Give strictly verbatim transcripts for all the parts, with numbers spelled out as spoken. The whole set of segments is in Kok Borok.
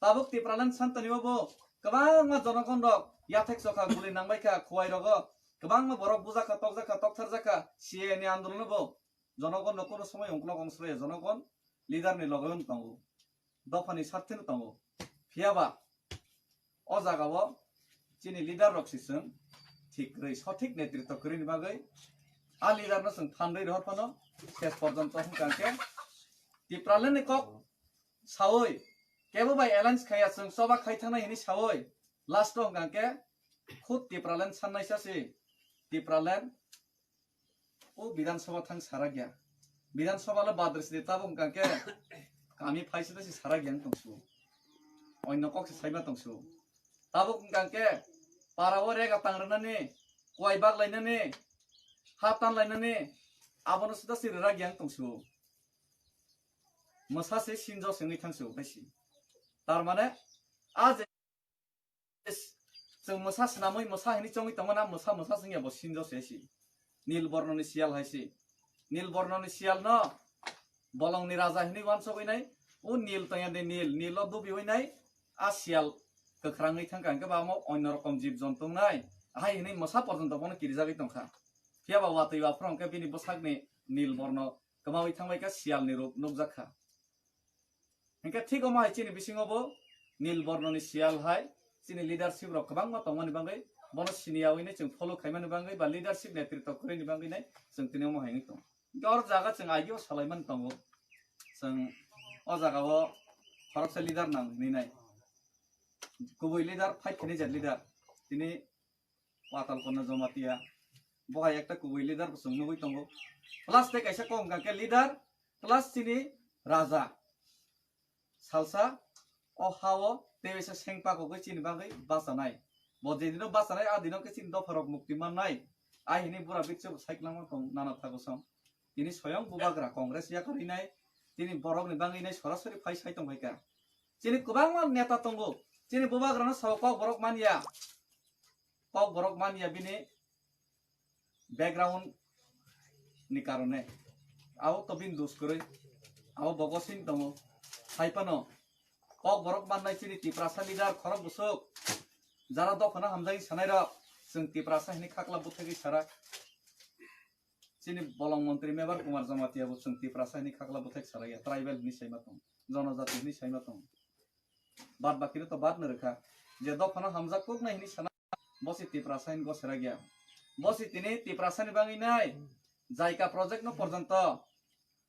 Tabuk Tipraland santani bo kwbangma jonogon rok yathek chokha guli nangbai kha khuwai rogo, kwbangma borok bujak kha, tokjak kha, toktharjak kha, C A A ni andolon bo jonogon no kono somoi ungkulok ongsorya, jonogon leader ni loge tongo, dopha ni sarthe no tongo. Phiya ba o jaga o chini leader rok si chwng thik kwrwi, sothik netritw kwrwi ni bagwi a leader no chwng phan rwi rohor phano ses porjonto hwnkha khe Tipraland ni kok sawi, kebo bai alliance khaiya, chwng choba khai thangnai hini sawi, last o hwnkha khe khud Tipraland sannai sa si, Tipraland o Bidhan Sabha thang sarakya. Bidhan Sabha le badri sidi tabuk hwnkha khe kami phai sida si sarakya wng tongsu. Onno kok se saima tongsu. Tabuk hwnkha khe para o rega tang rwnani, kuai bak lainani, ha tan lainani, abono sida si rwrak yang tongsu. Mwsa se sinjo se wngwi thangsu, hai si. Tar mane, a je chwng mwsa swnamwi mwsa hinwi chongwi tongmana, mwsa mwsa se wngya bo sinjo se si. Nil bornoni siyal hai si. Nil bornoni siyal no bolongni raja hinwi uansugwi nai, o nil tongya de nil, nil o dubi oi nai, a siyal kwkhrangwi thangkha hwnkhe ba omo onno rokom jib jontu wngnai, hai hinwi mwsa porjonto bono kirijagwi tongkha. Phiya ba watwi baphuru hwnkhe bini bwsakni nil borno kwmawi thangbai kha, siyalni ruk nukjak kha. Hingke thik omo hai chini bisingo bo nil bornoni siyal hai chini leadership rok kwbangma tongmani bagwi bono siniyawi ni chwng follow khaimani bagwi ba leadership netritw kwrwini bagwi nai chwng tini omo hai wngwi tongo. Hingke oro jaga chwng agio salaimani tongo, chwng o jaga o khoroksa leader nang hinwi nai, kubui leader, fight khainai je leader tini Patal Konna Jamatia. Bo hai ekta kubui leader bo chwng nugwi tongo. Plus tei kaisa kok hwnkha khe leader, plus chini raja. Salsa o ha-o tei waisa sengpa kogwi chini bagwi bachanai. Bo je dino bachanai, a dino khe chini dopha rok mukti mannai. Ai hini bura bikche bo sai kwlangma tong nana thago song. Tini soyong bubagra Congress yakarwi nai, tini borok ni bangwi nai sorasori phai sai tong phaikha. Chini kwbangma neta tongo, chini bubagra no sao kok borok manya, kok borok manya bini background ni karone. Abo to bini dos kwrwi, abo bogo sing tongo. Hai phano kok borok mannai chini Tiprasa leader khorok bwswk, jara dophano hamjagwi sanai rok, chwng Tiprasa hini khakla bwthagwi sara. Chini bolong montri Mebar Kumar Jamatia bo chwng Tiprasa hini khakla bwthai saraya, tribal hini saima tong, jonojati hini saima tong. Bad bakiro to bad no rwkha. Je dophano hamjak kok nai hini sana, bo si Tiprasa hini gosera gya. Bo si tini Tiprasa ni bangwi nai, Jaika project no porjonto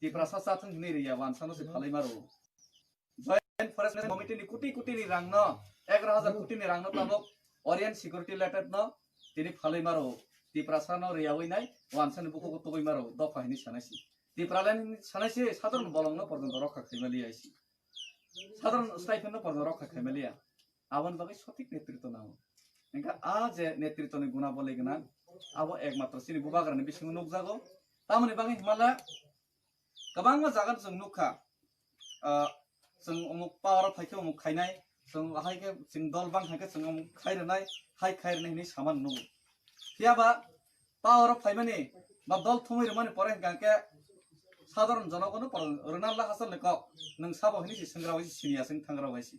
Tiprasa chathung hini riya, wansano si phalai maro. Joint Forest Committee ni kuti kuti ni rang no, egaroh hajar kuti ni rang no tabok Orient Security Limited no tini phalwi maro, Tiprasa no riyawi nai, wansa ni bukhuk tugwi maro, dopha hini sanai si. Tipraland hini sanai si, sadharon bolong no porjonto rokha khaima liya si. Sadharon stipend no porjonto rokha khaima liya. Aboni bagwi sothik netritw nango. Engkha a je netritw ni guna bolai gwnang, abo ekmatro chini bubagra ni bisingo nukjago. Tamoni bagwi himala kwbangma jaga chwng nukha, ah, chwng umuk power o phaikhe umuk khainai, chwng haikhe chwng dol bang haikhe chwng umuk khai rwnai, hai khai rwnai hinwi samani nugo. Phiya ba power o phaimani ba dol thumwi rwmani pore hwnkha khe sadharon jonogono poro rwna la hachal ni kok, nwng sabo hinwi si swngra bai si siniya chwng thangra bai si.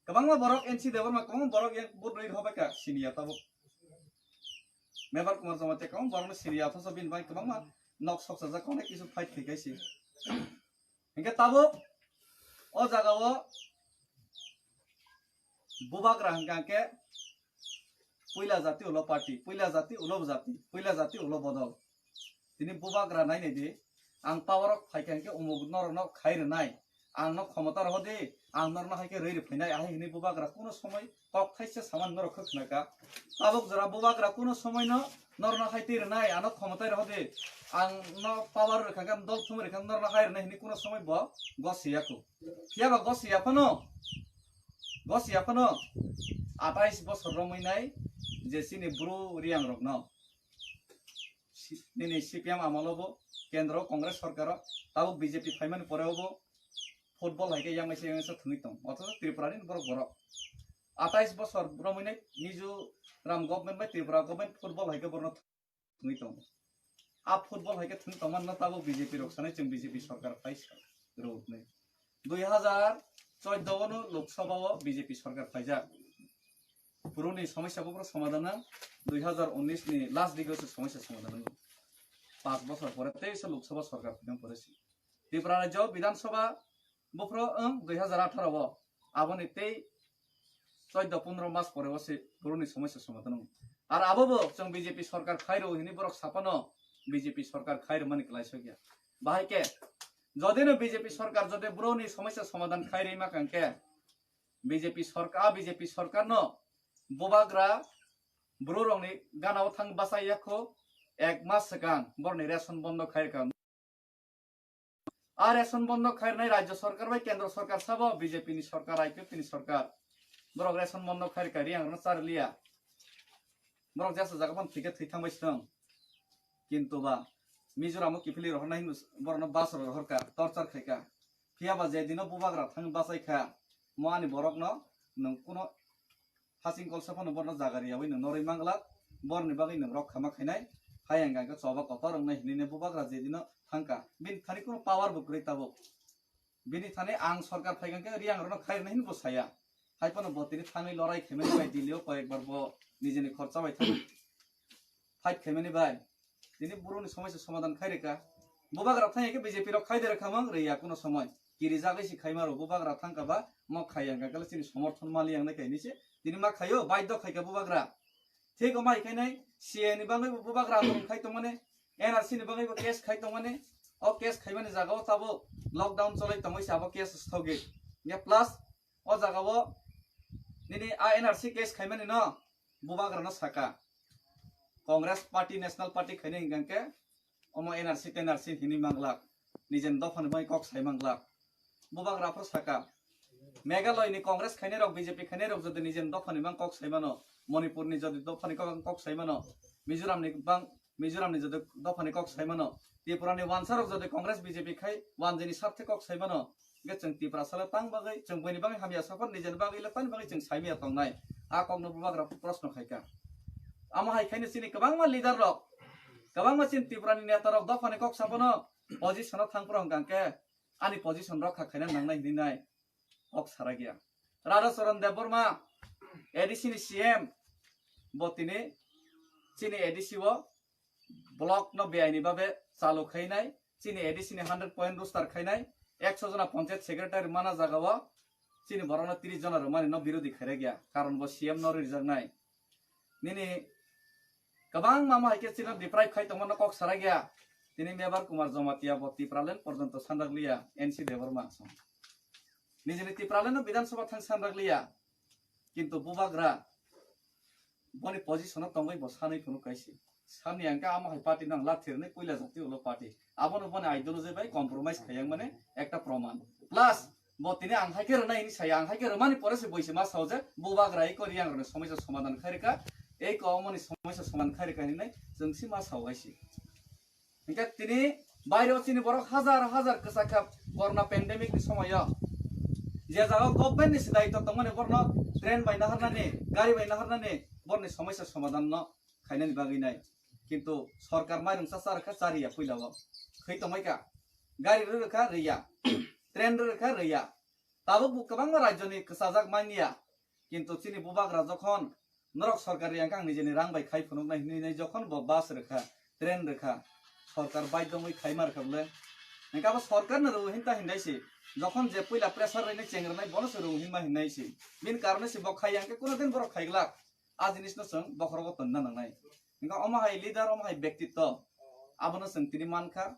Kwbangma borok N C Debbarma, kwbangma borok yang vote rwi rw bai kha siniya tabuk. Mebar Kumar Jamatia kwbangma borok no siniya, othocho bini bai kwbangma nok sok chajak, kono kisu fight khai khai si. Hingke tabuk o jaga o bubagra hingka hingke puila jati ulo party, puila jati ulo jati, puila jati ulo bodol. Tini bubagra nai nai di, ang power o phaikha hingke umuk norok no khai rwnai, ang no khomota roho di, ang norok no haikhe rwi rwphainai, ahai hinwi bubagra kuno somoi kok thaisa samani norok khe khwnaka. Tabuk jora bubagra kuno somoi no norok no hai twi rwnai, ano khomotai roho di, ang no power rwkha khe, dol thumwi rwkha khe norok no hai rwnai hinwi kuno somoi bo gosiya kho. Phiya ba gosiya phano, gosiya phano atais bosor romwi nai je chini bru riyang rok no. Si-, nini C P M amolo bo, kendro Congress sorkaro, tabuk B J P phaimani poreo bo football hai khe yangnaisa yangnaisa thwngwi tong. Othocho Tripura ni borok borok atais bosor romwi nai Mizoram government bai Tripura government football hai khe borno thwngwi tong. A football hai khe thwng tongmano tabuk B J P rok sanai chwng B J P sorkar phai sa rw hwnwi. Dui hazar Chauddho o no Lok Sabha o B J P sarkar phaijak. Boro ni somosya buphuru somadhan nang, dui hazar unnish ni last dik o se somosya somadhan nang. Panch bochor pore tei se Lok Sabha sarkar phaina pore se. Tripura rajyo Bidhan Sabha buphuru wng dui hazar atharo o, aboni tei chauddho pondro mas pore o se boro ni somosya somadhan wng. Ar abo bo chwng B J P sarkar khai rw hini borok sapano B J P sarkar khai rwmani kwlai sokya. Bahai khe jodi no B J P sarkar jodi boro ni somosya somadhan khai rwi ma kang khe B J P sarkar, B J P sarkar no bubagra bwrwi rok ni gana o thang bachai ya kho ek mas swkang borok ni ration bondo khai rwkha. A ration bondo khairnai rajya sarkar bai kendra sarkar sabo B J P ni sarkar, I P F T ni sarkar. Borok ration bondo khairkha, riyang rwna charliya. Borok jesa jaga phano thwikhe thwi thangbai song. Kintu ba Mizoram o kiphilwi rohornai hinwi borokno bus rok rohorkha, torture khaikha. Phiya ba je dino bubagra thang bachaikha, mo ani borokno nwng kuno hasing kolsa phano borno jaga riyawi nwng norwi manglak, borni bagwi nwng rok khama khainai, hayang gangkhe choba kotor wngnai hinwi ne bubagra je dino thangkha. Bini thani kuno power bo kwrwi tabuk. Bini thani ang sarkar phaikha khe riyang rokno khairwnai hinwi bo saya. Hai phano bo tini thangwi lorai khaimani bai Delhi o koyekbar bo nijini khorcha bai thangwi fight khaimani bai. Tini boroni somosya somadhan khai rwkha. Bubagra thang khe B J P rok khai de rwkha mang rwya kuno somoi. Kiri jagwi si khaima rw bubagra thang kha ba mo khai yang kha kala chini somorthon mali yang nai kaini se. Tini ma khaio baidho khai kha bubagra. Thik o mai khainai C A ni bagwi bo bubagra tong khai tongmani, N R C ni bagwi bo case khai tongmani. O case khaimani jaga o tabuk lockdown cholai tongwi se abo case stogit. Ya plus o jaga o nini a N R C case khaimani no bubagra no saka. Congress party, National Party khaina hingkha khe omo N R C, ten R C hini manglak, nijen dophani bai kok sai manglak. Bubagra phro saka. Meghalaya ni Congress khainai rok, B J P khainai rok jodi nijen dophani bang kok sai mano, Manipur ni jodi dophani kok, kok sai mano, Mizoram ni bang, Mizoram ni jodi dophani kok sai mano, Tripura ni wansa rok jodi Congress B J P khai wanjini sarthe kok sai mano, hingkhe chwng Tiprasa le tang bagwi, chwng buini bagwi hamya saphar, nijeni bagwi le tani bagwi chwng saimaya tongnai. A kokno bubagra proshno khaikha. Amo hai khaino chini kwbangma leader rok, kwbangma chini Tripura ni neta rok dophani kok saphano position o thang phro hwnkha khe ani position rokha khaina nangnai hinwi nai kok sarakya. Radha Charan Debbarma, A D C ni C M, bo tini chini A D C o block no beaini babe chalu khainai, chini A D C ni hundred point roster khainai, ekso jona panchayat secretary mana jaga o chini borok no tris jona rwmani no birodhi khairek ya, karon bo C M no rijak nai. Nini kwbang mama hai khe chini deprive khai tongma no kok sarak ya. Tini Mebar Kumar Jamatia bo Tipraland porjonto sandak liya, N C Debbarma. Nijini Tipraland no Bidhan Sabha thang sandak liya. Kintu bubagra boni position o tongwi bo sanwi phunuk kaisi. Sani ang khe amo hai party nang lathirni puila jati ulo party. Abono boni ideology bai compromise khayang mane ekta proman. Plus bo tini ang hai khe rwnai hini saya, ang hai khe rwmani pore se boise ma sao je bubagra eko riyang rwni somosya somadhan khai rwkha. Eko omoni somosya somadhan khai rwkha hinwi chwng si ma sao gaisi. Hingkhe tini baireo chini borok hajar hajar kwchak kha corona pandemic ni somoyo. Je jaga government ni se daitw tongmani borno train bai naharnani, gari bai naharnani borni somosya somadhan no khainani bagwi nai. Kintu sorkar mairung cha char kha chariya puila o. Khwi tongmai kha. Gari rw rwkha rwya. Train rw rwkha rwya. Tabuk bo kwbangma rajyoni kwchajak manya. Kintu chini bubagra jokhon norok sorkar yang kang nijeni rang bai khai phunuknai hinwi nai jokhon bo bus rwkha, train rwkha, sorkar baidhyo wngwi khaima rwkha bole. Hingkhe abo sorkar no rw hinta hindai si. Jokhon je puila pressure rwinai cheng rwnai bono se rw hinma hinai si. Bini karone se bo khai yang khe kuno din borok khaiglak. A jinis no chwng bokhorogo tonna nangnai. Hingkhe omo hai leader, omo hai bektitto. Abono chwng tini mankha.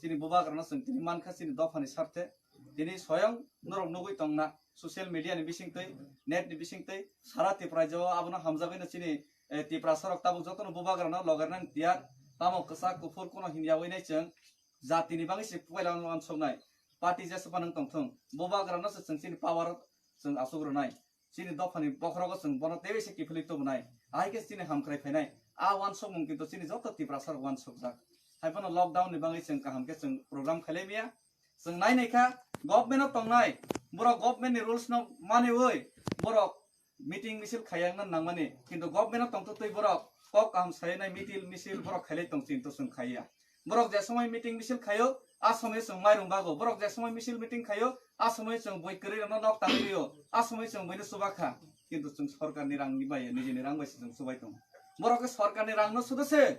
Chini bubagrano chwng tini mankha chini dophani sarthe. Tini soyong norok nugwi tongna social media ni bisingtwi, net ni bisingtwi, sara Tripura rajyo o abono hamjagwino chini, eh, Tiprasa rok tabuk jotono bubagrano logernani tiyar. Tamo kwchak kuphur kuno hinyawi nai chwng jatini bagwi se puila wansuknai. Party jesa phano wng tongthung, bubagrano se chwng chini power o chwng achuk rwnai. Chini dophani bokhorogo chwng bono teibo se kiphilwi tubunai. Ahai khe chini hamkrai phainai. A wansukmung kintu chini joto Tiprasa rok wansukjak. Hai phano lockdown ni bagwi chwng kaham khe chwng program khailai maya. Chwng nai nai kha government o tongnai borok government ni rules no maniwi borok meeting misil khaiya wngna nangmani. Kintu government o tongtwtwi borok kok kaham sayanai meeting misil borok khailai tong chinto chwng khaiya. Borok je somoi meeting misil khaio, a somoi chwng mairung bago. Borok je somoi misil meeting khaio, Asomoi chwng bui kwrwi rokno nok tangwi rio. Asomoi chwng buino chuba kha. Kintu chwng sorkarni rangni bai, nijini rang bai se chwng chubai tongo. Borok khe sorkarni rangno sudo se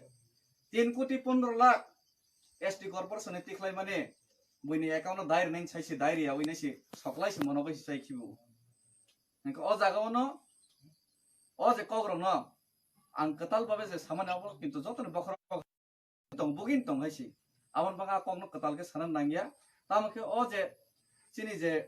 tin koti pondro lakh S T corporation ni tikhlai mani buini account no dai rwnai sai se dai riyawi nai se soklai se mono bai se chai khibo. Hingke o jaga ono o je kok rokno ang kwtal babe je samani abo kintu jotoni bokhorok tong bugin tong hai si. Aboni bagwi a kokno kwtal khe sana nangya. Tamo khe o je chini je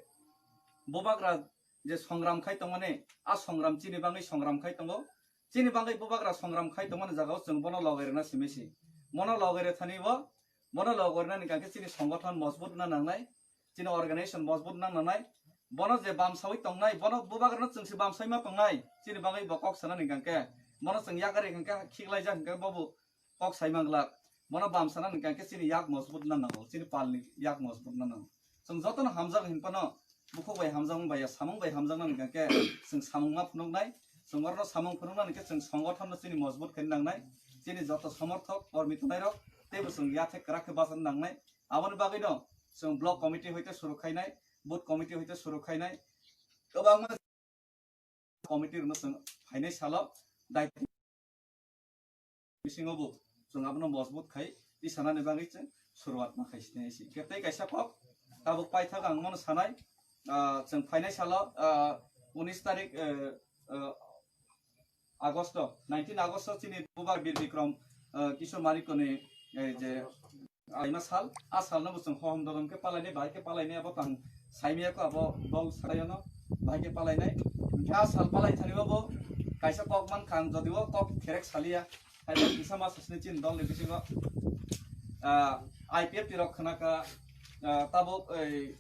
bubagra je songram khai tongmani, a songram chini bagwi songram khai tongo. Chini bagwi bubagra songram khai tongmani jagao chwng bono logai rwna simi si. Bono logai rwthani bo, bono logai rwnani kangkhe chini songothon mojbut wngna nangnai. Chini organization mojbut wngna nangnai. Bono je bamsawi tongnai, bono bubagrano chwngsi bamsaima tongnai. Chini bagwi bo kok sanani kangkhe. Bono chwng yakarwi kangkhe khiklaijak hingkhe bobo kok sai manglak. Bono bamsana hingkha khe chini yak mojbut na nango, chini palni yak mojbut na nango. Chwng jotono hamjak hinphano bukhuk bai hamjakmung bai ya samung bai hamjakna hingkha khe chwng samung ma phunuknai. Chwng orno samung phunukna hingkhe chwng songothon no chini mojbut khaina nangnai. Chini joto somorthok kormi tongnai rok teibo chwng yathek kwrak khe bachana nangnai. Aboni bagwino chwng block committee hoite suru khainai, booth committee hoite suru khainai. Kwbangma committee rokno chwng phainai salo daityo bisingo bo chwng abono mojbut khai tisanani bagwi chwng suruat ma khai sinai si. Khe tei kaisa kok tabuk paithak ang mano sanai, ah, chwng phainai salo, ah, unis tarik, eh, eh, Agosto, nineteen Agosto chini bubar Bir Bikrom, eh, Kishore Manikoni, eh, je Aima sal, a salno bo chwng hohom dogom khe palainai, bahai khe palainai, abo tang saimaya kho abo dol sayono, bahai khe palainai. Hingkhe a sal palai thani bo kaisa kok man kha ang, jodi o kok kherek saliya, hai bo kisa ma sasni chin dol ni bisingo, ah, I P F T rok khna kha, ah, tabuk ei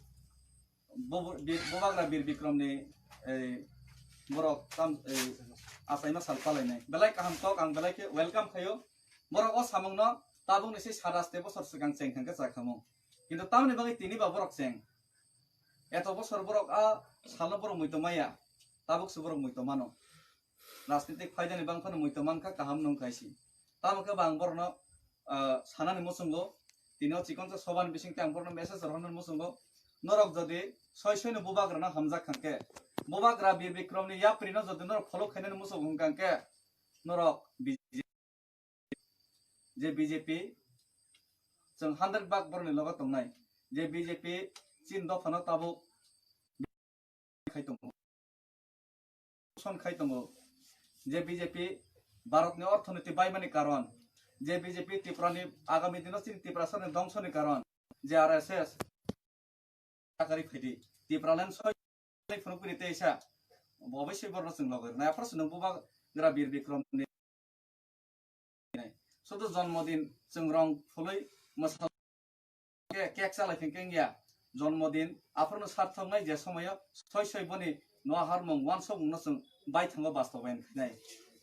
Bobo-, Bi-, Bubagra Bir Bikrom ni, eh, borok tam, eh, achaima sal palainai. Belai kaham kok, ang belai khe welcome khaio. Borok o samung no tabuk ni se sat aste bosor swkang cheng thang khe cha khamung. Kintu tamoni bagwi tini ba borok cheng. Eto bosor borok a sal no borok muitu maya. Tabuk se borok muitu mano. Rajnitik phaidani bangphano muitu mankha kaham nung khaisi. Tamo khe bo ang borokno, ah, sanani muchungo, tini o chikon sa sobani bisingtwi ang borokno message rohornani muchungo, norok jodi soi soino bubagrano hamjak khankhe, bubagra Bir Bikromni yaprino jodi norok follow khainani muchungo hwnkha khe, norok B J P je B J P chwng hundred bhag borokni logo tongnai, je B J P chini dophano tabuk khai tongo, son khai tongo, je B J P Bharatni orthonoiti baimani karon, je B J P Tripurani agami dino chini Tiprasani dhongsoni karon, je R S S Sakari phaidi, Tipraland soi phunukphini teisa, bo oboisoi borokno chwng logi rwnai. Aphuru se nwng bubagra Bir Bikromni sudu jonmodin chwng rong phului mwsa khe cake chalai khe kengya. Jonmodin aphuru no sarthoknai je somoyo soi soi boni noharmung wansokmungno chwng baithango bastobayan khainai.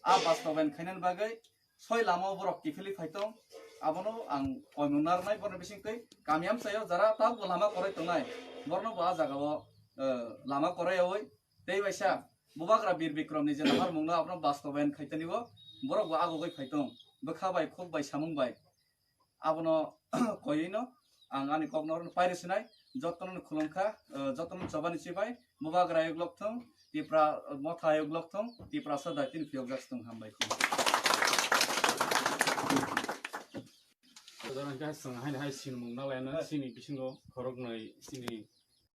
A bastobayan khainani bagwi soi lama o borok kiphilwi phai tong, abono ang koimung narwnai borokni bisingtwi. Kami amchaio jara tabukbo lama kwrwi tongnai, borokno bo a jagao, eh, lama kwrwi yaui tei waisa bubagra Bir Bikromni je naharmungno abono bastobayan khaitani o borokbo agogwi phai tong, bwkha bai, khuk bai, samung bai. Abono koiwino ang ani kokno oro pairi sinai, jotono khulumkha, eh, jotono chobani chibai, bubagra ayuk lokthung, Tipra motha ayuk lokthung, Tiprasa daitini phiyokjak thung, hambai. Sudaran khe chwng haino hai sinmung nalaina chini bisingo khoroknwi chini